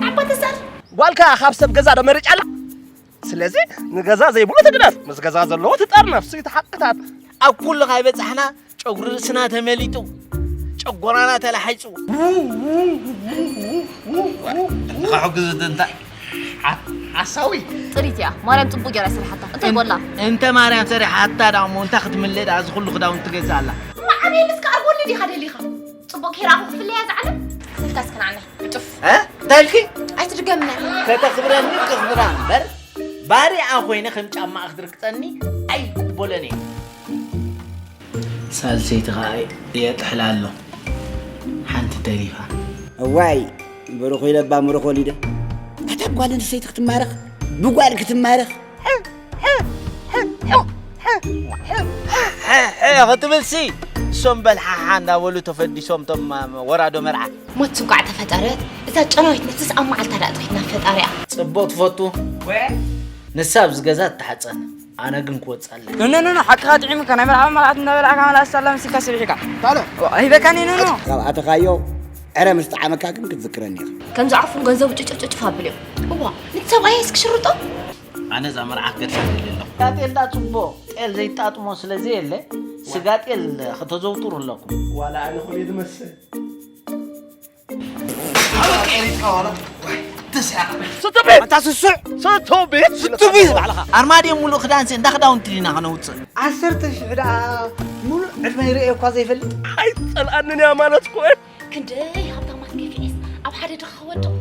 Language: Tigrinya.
ኣባ ተሳል ጓልካ ካብ ሰብ ገዛ ዶ መሪጫ ኣላ? ስለዚ ንገዛ ዘይብሉ ትግደፍ፣ ምስ ገዛ ዘለዎ ትጠርነፍ። ስዊት ሓቅታት። ኣብ ኩሉ ካይበጻሕና ጨጉሪ ርእስና ተመሊጡ፣ ጨጎራና ተላሒጹ። ንኽሕግዙ ድንታ ሓሳዊ። ጽሪት እያ ማርያም፣ ጽቡቅ ገይራ ይስራሓታ። እንታይ ጎላ? እንተ ማርያም ሰሪሓታ ዳሞ እንታ ክትምልእ ዳ እዚ ኩሉ ክዳውንቲ ትገዝእ ኣላ? ማዕበይ ምስ ከኣርጎኒ ዲኻ ደሊኻ? ጽቡቅ ከይረኣኹ ክፍለያ ዝዓለም። ስልካ እስከ ንዓና ዕጡፍ። እ? እንታይ ኢልኪ? ኣይትድገምና። ከተኽብረኒ ከኽብራ እምበር፣ ባሪዓ ኮይነ ከም ጫማ ክትርግጸኒ ኣይቅበሎን እየ። ሳልሰይቲ ኸኣ የጥሕላ ኣሎ። ሓንቲ ተሪፋ። እዋይ፣ በረኾ ኢለባ መረኾ ሊደ። ኣታ ጓል ኣንስተይቲ ክትማረኽ፣ ብጓል ክትማረኽ። ሕሕ ክትብልሲ፣ እሶም በልሓሓ እንዳበሉ ተፈዲሶም፣ ቶም ወራዶ መርዓ። ሞት እንኳዕ ተፈጠረት፣ እዛ ጨናዊት ነፍስስ ኣብ መዓልታ ደኣ ጥሒትና ፈጣሪኣ። ጽቡቕ ትፈቱ። ንሳ ኣብዚ ገዛ ትተሓጸን፣ ኣነ ግን ክወጽእ ኣለኒ። ኖ፣ ኖ፣ ኖ፣ ሓቅኻ ጥዒሙካ፣ ናይ መርዓ መርዓት እንዳበላዕካ መላስ ሳላ መሲልካ ሰቢሕካ። ታሎ። ዋ፣ ሂበካኒ፣ ኖ፣ ኖ። ካብ ኣተኻዮ ዕረ ምስ ጠዓመካ ግን ክትዝክረኒ ኢኻ። ከም ዝዓርፉ ገንዘቡ ጭጭፍ ጭጭፍ ኣብልዮ። እዋ፣ ነቲ ሰብኣይ እስኪ ሽርጦ። ኣነ እዛ መርዓ ክገድፋ ደልየ ኣለኹ። ያ ጤል ዳ ጽቡቕ ጤል ዘይጣጥሞ ስለ ዘየለ፣ ስጋ ጤል ከተዘውትሩ ኣለኩም። ዋላ ኣነ ኾነ ዝመስል። ስቱፒድ! ኣታ ስሱዕ! ስቱፒድ! ስቱፒድ ባዕልኻ። ኣርማድዮ ሙሉእ ክዳንሲ እንዳ ክዳውንቲ ዲና ከነውፅእ? ዓሰርተ ሽሕ ደኣ ሙሉእ ዕድመይ ርእየ እኳ ዘይፈልጥ። ኣይትጸልኣንን እያ ማለት እኮ እየ። ክንደይ ሃብታማት ገፊዐስ ኣብ ሓደ ድኻ ወድቕ።